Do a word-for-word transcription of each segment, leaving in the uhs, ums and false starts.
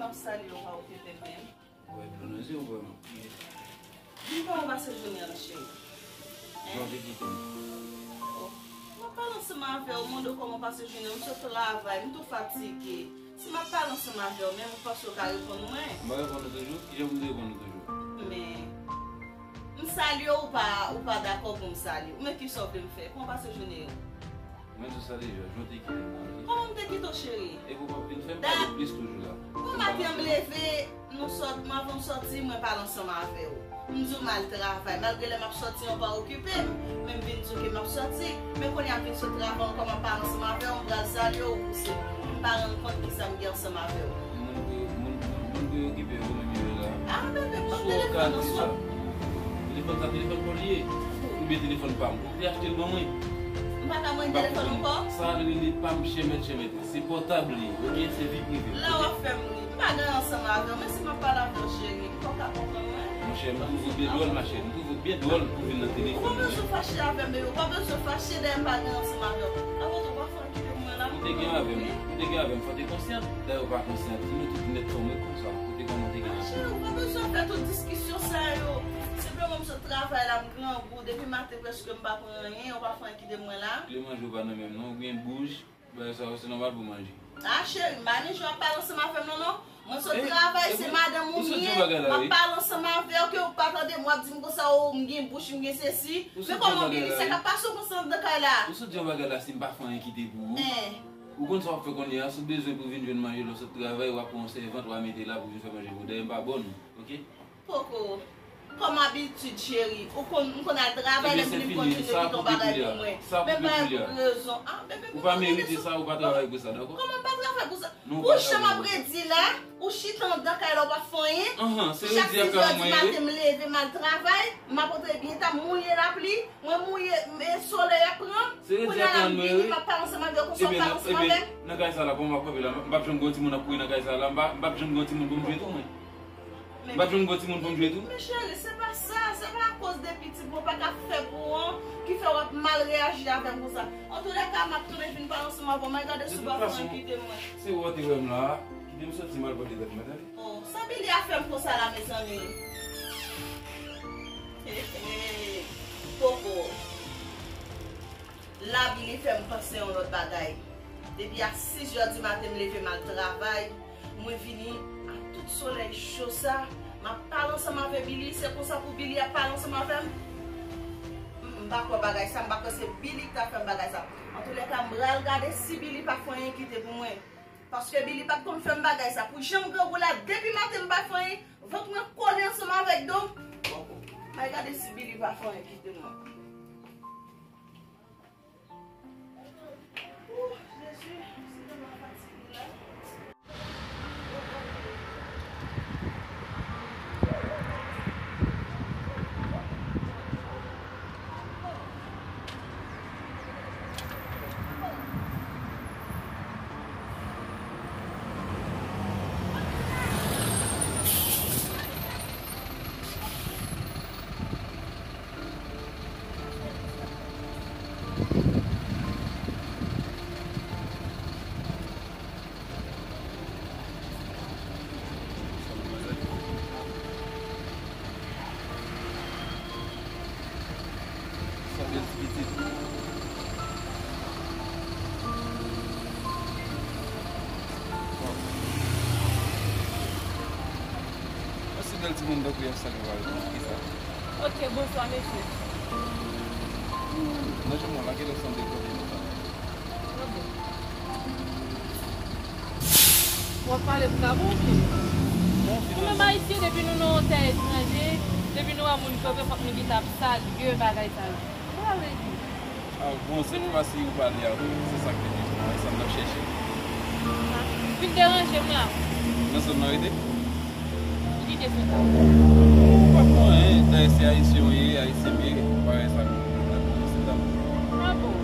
M ap salye w, pa okipe m menm. Ou wè dlo nan zye w vrèman. Di m kòman w pase jounen an, cheri. Jan w te kite m. Oh, m ap pale ansanm avè w, mande w kòman w pase jounen an. M sot travay, m tou fatige. Si m ap pale ansanm avè w, menm ou panse w ka reponn mwen? M pa reponn ou toujou? Kijan pou m te reponn ou toujou? Men, m salye w, ou pa, ou pa dakò pou m salye w. Men kisa w vle m fè? Kòman w pase jounen an? Mwen di w sa deja, jan w te kite m nan, wi. Kòman m te kite w, cheri? Epi w p ap vin fè m pale plis toujou la. Bon maten, m leve, nou sòt, m, avan m sòti, mwen pale ansanm avè w. M di w m al travay, malgre lè m ap sòti an, w pa okipe m, men m vin di w ke m ap sòti. Men kounye a m vin sot travay ankò, m ap pale ansanm avè w, m pral salye w, ou pouse m. M pa rann kont kisa m gen ansanm avè w. Moun ki, moun, moun, moun ki okipe yo menm yo ye la. Ah, bebe, ban m telefòn nan sou. Telefòn sa, telefòn pa w li ye. Oubyen telefòn pa m. Ou te achte l ban mwen. M pa ka mande telefòn ankò? Sa l rele pa m chèmèt chèmèt. Se pòtab li, oke? Se vi prive m. La w ap fè m ri. M pa gen ansanm avè w, men si m ap pale avè w, cheri, fò w ka konprann mwen. Monchè, m twouve w byen dwòl, machè. M twouve w byen dwòl pou vin nan telefòn mwen. Ou pa bezwen fache avè m, bebe. Ou pa bezwen fache dèyè m pa gen ansanm avè w. Avan tou, w pa fè anyen kite m mwen la. Ou te gen avè m, ou te gen avè m, fò w te konsyant. Dayè, ou pa konsyant. Si nou tout nèt fò mwen konsa. Ou te kòman te gen avè m? Cheri, ou pa bezwen fè tout diskisyon sa yo. Senpleman, m sot travay la, m grangou. Depi maten, prèske m pa pran anyen. Ou pa fè anyen kite m mwen la. Lè manje w pa nan men m, non. Ou gen bouch. Bagay sa yo, se nòmal pou manje. Ah, cheri, m pa ni jan w ap pale ansanm avè m, non, non. Mwen sot travay, se madanm ou m ye, m ap pale ansanm avè w, ke ou pa tande m, w ap di m konsa, o, m gen bouch, m gen sesi. Men kòman Billy, sa k ap pase w konsa anndan kay la? Ou sot di yon bagay la, si m pa fè anyen kite pou ou. Ou konn sa w ap fè kounye a, si w bezwen pou vin jwenn manje lè w sot travay, w ap pran yon sèvant, w a mete la pou vin fè manje pou ou. Dayè, m pa bòn, oke? Poko. Kòm abitid, cheri, ou konn, m konn al travay, lè m vini m kontinye kite yon bagay pou mwen. Men pa pou rezon. Ah, bebe, ou pa merite sa, ou pa travay pou sa, dakò? Kòman m pa travay pou sa? Ou janm ap redi la, ou chita anndan kay la, ou pa fè anyen. Chak sis è di maten, m leve, m al travay, m ap rantre byen ta, m mouye lapli, mwen mouye, men solèy ap pran m. Kounye a la, m vini, m ap pale ansanm avè w, konsa w pale ansanm avè m. Nan kay sa la, kòman m ap kanpe la? M p ap janm gen yon timoun ap kouri nan kay sa la, m p ap janm gen yon timoun pou m jwe tou, mwen. M p ap janm gen yon timoun pou m jwe tou? Men cheri, se pa sa, se pa akoz de pitit mwen pa ka fè pou ou an ki fè w ap mal reyaji avè m konsa. Antoulèka, m ap tounen vin pale ansanm avè w, m al gade si w pa fè anyen kite mwen. Se ou te wè m la, kite m soti, m al pote tèt mwen, tande? Oh, sa Billy a fè m konsa la, mezanmi? He, he. Poko. La, Billy fè m panse yon lòt bagay. Depi a sis è di maten, m leve, m al travay. Mwen vini a tout solèy cho sa, m ap pale ansanm avè Billy, se konsa pou Billy ap pale ansanm avè m? M, m pa kwè bagay sa, m pa kwè se Billy ki ta fè m bagay sa. Antoulèka, m pral gade si Billy pa fè anyen kite pou mwen. Paske Billy pa t konn fè m bagay sa. Pou jan m grangou la, depi maten m pa fè anyen, vant mwen kole ansanm avèk do m. M al gade si Billy pa fè anyen kite mwen. Sa bèl ti pitit. Yon si bèl timoun tankou w ap salye w avèk kisa? Ok, bonswa, mesye. Nan janm nan la, genlè w sanble kote nou la. W ap pale pou kabon, wi. Bon, nou menm Ayisyen, depi nou nan yon tè etranje, depi nou wè moun kanpe, fòk nou gentan ap salye bagay sa yo. Sa vle di? Ah, bon, se pa si ou pale a, wi, se sa k te di. Sa n ap chèche. Ah, vin deranje m la. Nan zòn nan rete? Ou kite sou sa. Ou pa pran anyen, dayè se Ayisyen ou ye, Ayisyen m ye, bagay sa nou, nou, nou, se dam. Ah bon?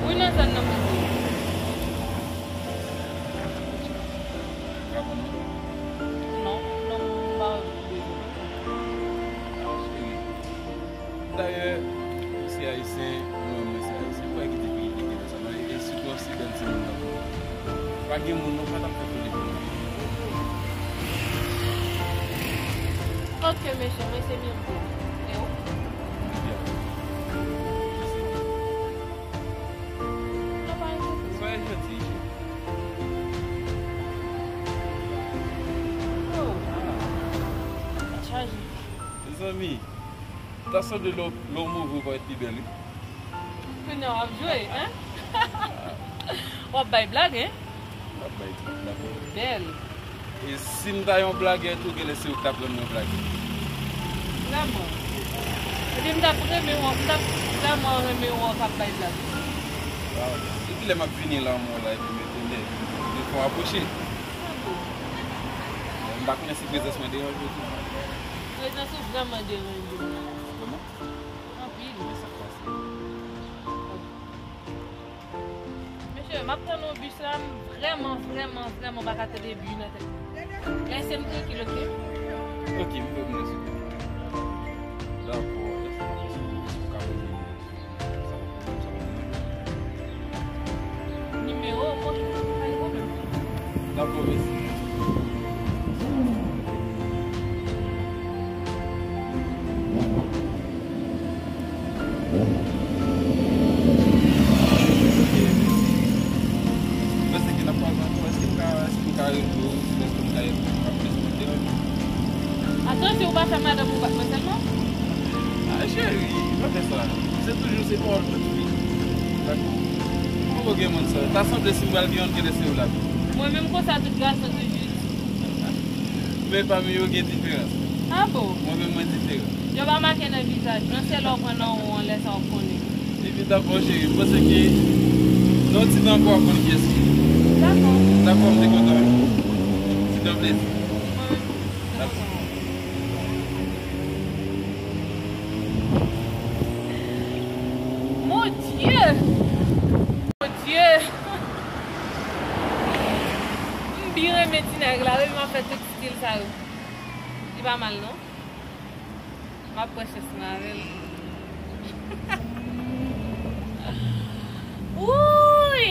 Wi, nan zòn nan mwen ye. Ou pa konn non? Non, non, m pa wè. Ah, cheri. Dayè, ou se Ayisyen, mwen, mwen se Ayisyen. Ou wè ki difikilte ki gen nan sa, non? E sitou an si bèl timoun nan. Pa gen moun, non, pa t ap fè pou li pou nou. Ok, mesye, mwen se Mirgo. E ou? Mwen byen. Mwen se Mirgo. Soyez gentil. Oh, ah. Tèt chaje. Mezanmi, ta sanble lè w, lè w move, ou parèt pi bèl, wi. Kounye a w ap jwe, hein? W ap bay blag, hein? W ap bay blag. Bèl. E si m ta yon blagè tou, genlè se ou k t ap rann mwen blagè. Vrèman. Epi m t ap renmen wè, m t ap vrèman renmen wè w k ap bay blag. Waw, depi lè m ap vini la, m wè w la, epi m etone. Depi w apwoche. M pa konnen si prezans mwen deranje w tou. Prezans ou vrèman deranje m. Vrèman? Anpil. Men sa k pase? Mesye, m ap tann yon bis la, m vrèman, vrèman, vrèman pa ka tande bri nan tèt mwen. Lese m trankil, ok? Ok, m pè pou mwen sou. Dakò, èske, èske, èske ou ka poze m? Nimewo, ok, pa gen pwoblèm. Dakò, mèsi. Mwen se ki n ap pale ankò, èske m ka, èske m ka rele w, èske m ka rele w, èske m ka rele w? Atann, si w pa fè madanm ou bat mwen sèlman. Ah, cheri, pa fè sa. Se toujou se pawòl kot fi. Dakò. Poko gen moun sa. Ta sanble si m pral gen youn, genlè se ou l ap. Mwen menm konsa tout gason toujou di. Men pami yo gen diferans. Ah bon? Mwen menm mwen diferan. Yo pa make nan vizaj, nan sèl lè w pran nan ou an, lè sa w ap konnen. Epi dakò cheri, m panse ke nan yon ti tan ankò w ap konn kiyès ki. Dakò. Dakò, m te kontan wi. Se te yon plezi. Mwen menm tou. Dakò. Mon Dieu! Mon Dieu! M byen renmen ti nèg la, wi, m ap fè tout stil sa yo. Li pa mal, non. M ap pran chans mwen avè l. Wouy!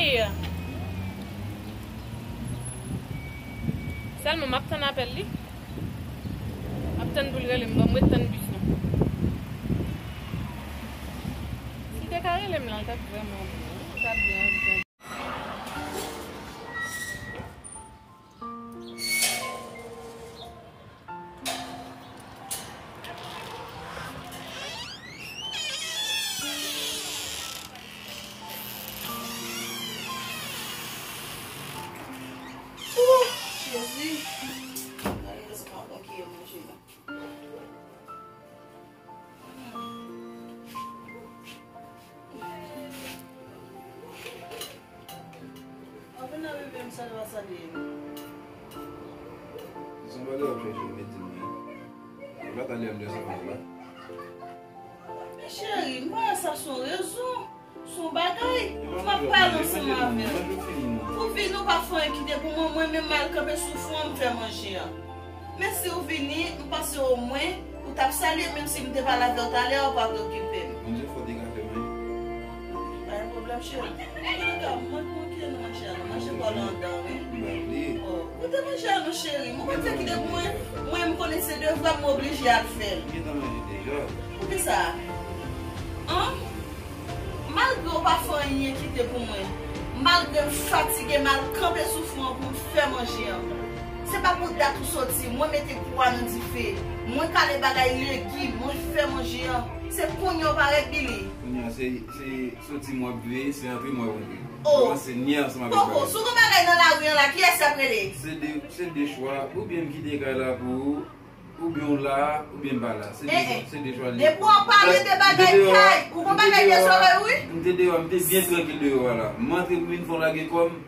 Sèlman, m ap tann apèl li. M ap tann pou l rele m, ban m ret tann bis lan. Si l te ka rele m la, l t ap vrèman bon. L t ap byen, byen. Ooh, Jezi. Gade lè sa m ap manke manje la. Anpil nan bebe m salye pa salye m. Se yon bagay w ap chèche w mete m nan. E pa talè m te sanble la. Men cheri, m pa wè sa se yon rezon. Se yon bagay. M ap pale ansanm avè w. Ou vini, ou pa fè anyen kite pou mwen, mwen menm m al kanpe sou fou an, m fè manje an. Men si w vini, m panse omwen ou t ap salye m, menm si m te pale avè w talè a, ou pa t okipe m. Manje fò te ka fè manje. Pa gen pwoblèm, cheri. Antouka, mwen konte nou manje a, nou manje kòlè anndan, wi. M pa bliye. Oh, goute manje a non, cheri. Mwen konn sa ki te pou mwen, mwen, m konnen se devwa m, m oblije al fè l. M gentan manje deja. Poukisa? An? Malgre w pa fè anyen kite pou mwen, malgre m fatige, m al kanpe sou fou an pou m fè manje an. Se pa pou dat ou soti, mwen mete kou a nan dife, mwen kale bagay legim, mwen fè manje an. Se kounye a w parèt, Billy. Kounye a se, se soti m w ap veye, se antre m w ap antre. Oh. Kòmanse nye ansanm avèk bagay. Poko, si w gen bagay nan lari an la, kiyès y ap rele? Se de, se de chwa, oubyen m kite kay la pou ou, oubyen w la, oubyen m pa la. Se de, eh, eh, se de chwa li. Depi w ap pale de bagay kay, ou gon bagay dezòrè, wi. M te deyò, m te byen trankil deyò a la. M antre pou m vin fè w lage kò m.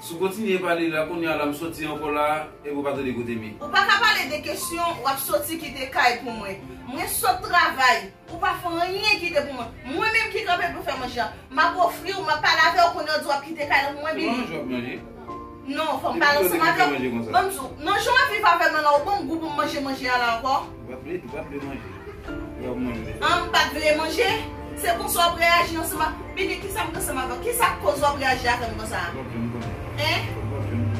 Si w kontinye pale la, kounye a la, m soti ankò la, epi w pa tande kote m ye. Ou pa ka pale de kesyon, w ap soti kite kay pou mwen. Mwen sot travay. Ou pa fè anyen kite pou mwen. Mwen menm ki kanpe pou fè manje an. M ap ofri w, m ap pale avè w, kounye a w di w ap kite kay la pou mwen, Billy. Se pa manje w ap manje? Non, fò m pale ansanm avè w. Ban m di w, nan jan w ap viv avè m nan la, ou ban m gou pou m manje manje a la ankò? Ou pa t vle, ou pa t vle manje. Ou pa manje. An, m pa t vle manje? Se konsa w ap reyaji ansanm ak Billy, kisa m gen ansanm avè w? Kisa k koz w ap reyaji avè m konsa? Ou p ap janm konnen. Hein? Ou p ap janm konnen.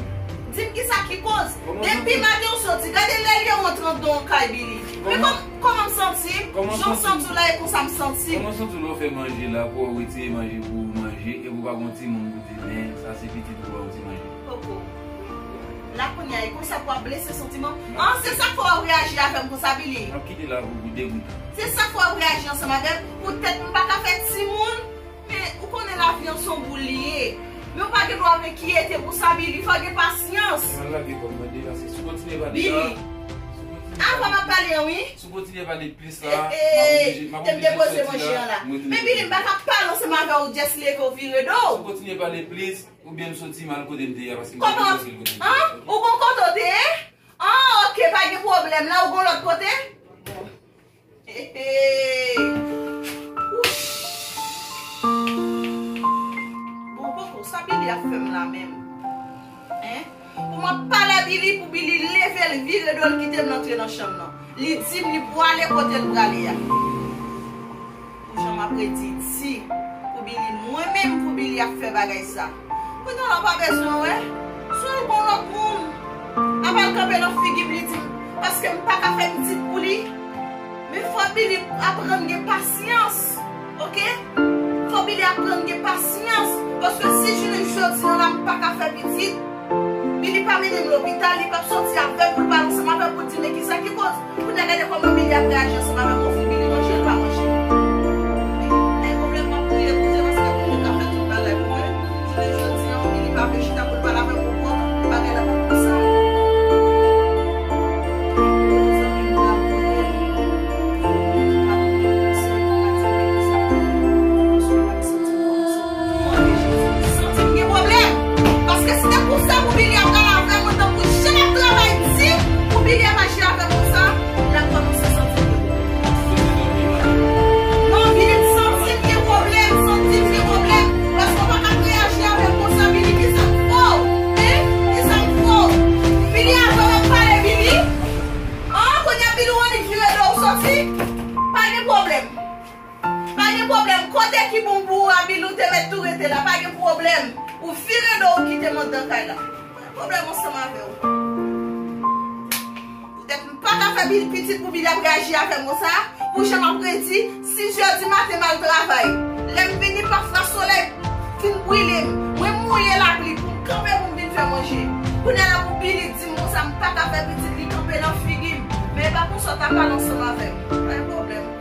Di m kisa ki koz? Depi maten w soti, gade lè l ye w antre anndan yon kay, Billy. Men kòman, kòman m santi m? Jan w santi w la, e konsa m santi m. Kòman w santi w lè w fè manje la, pou w retire manje pou w manje, epi w pa gen yon timoun pou di, men sa se pitit ou ba yon ti manje? Poko. La kounye a, e konsa pou w ap blese santiman m? An, se sa k fè w ap reyaji avè m konsa, Billy? M ap kite la pou, pou degoutan. Se sa k fè w ap reyaji ansanm avè m? Poutèt m pa ka fè timoun? Men, ou konnen lavi an se yon boul li ye. Men ou pa gen dwa enkyete pou sa, Billy. Fò w gen pasyans. Mwen lage kò m mande la, se si w kontinye pale la. Billy, avan m ap pale an, wi. Si w kontinye pale plis la, m ap oblije, m ap oblije soti la, m retounen. Men Billy, m pa ka pale ansanm avè w, just leve w vire do w. Si w kontinye pale plis, oubyen m soti m al kote m te ye a, paske m pa gen trankwil kote m te ye. An? Ou gon kote w te ye? An, ok, pa gen pwoblèm. La, ou gon lòt kote? Bon. Hey, hey. Wouch. Bon, poko, sa Billy ap fè m la menm? Hein? Pou m ap pale a Billy, pou Billy leve l, vire do l, kite m antre nan chanm nan. Li di m li pwale kote l prale a. Pou jan m ap redi di pou Billy, mwen menm pou Billy ap fè bagay sa. Kounye a la w pa bezwen wè. Swa l gon lòt moun. Apa l kanpe nan figi m, li di m, paske m pa ka fè pitit pou li. Men fò Billy aprann gen pasyans, oke? Fò Billy aprann gen pasyans, paske si jounen jodi a la m pa ka fè pitit, Billy pa mennen m lopital, li p ap soti avè m pou l pale ansanm avè m pou l di, men kisa ki koz? Kounye a gade kòman Billy ap reyaji ansanm avè m, yon fi Billy manje, l pa manje. Men, men pwoblèm m ap priye pou Dye, paske pou Dye ka fè tout bagay pou mwen. Jounen jodi a, yon Billy pa vle chita pou l pale avè m poukò, bagay la pa konsa. Mezanmi, m pa konnen. Santi m gen pwoblèm. Paske si te konsa pou Billy ap pale avè mwen, tankou jan l ap travay di pou Billy ap aji avè m konsa, l ap kòmanse santi m gen pwoblèm. Non, Billy, m santi m gen pwoblèm, santi m gen pwoblèm. Paske w pa ka reyaji avè m konsa, Billy, kisa k fè w? Hein? Kisa k fè w? Billy, avè w ap pale, Billy? An, kounye a Billy, w annik vire do w soti? Pa gen pwoblèm. Pa gen pwoblèm. Kote ki bon pou ou a, Billy, ou te mèt tou rete la. Pa gen pwoblèm. Ou vire do w kite m anndan kay la. Pa gen pwoblèm ansanm avè w. Poutèt m pa ka fè Billy pitit pou Billy ap reyaji avè m konsa. Pou jan m ap redi, sis è di maten m al travay. Lè m vini, pafwa solèy fin brile m. Mwen mouye lapli pou m kanpe pou m vin fè manje. Kounye a la pou Billy di m konsa m pa ka fè pitit, li kanpe nan figi m. Men e pa konsa w ta pale ansanm avè m. Pa gen pwoblèm.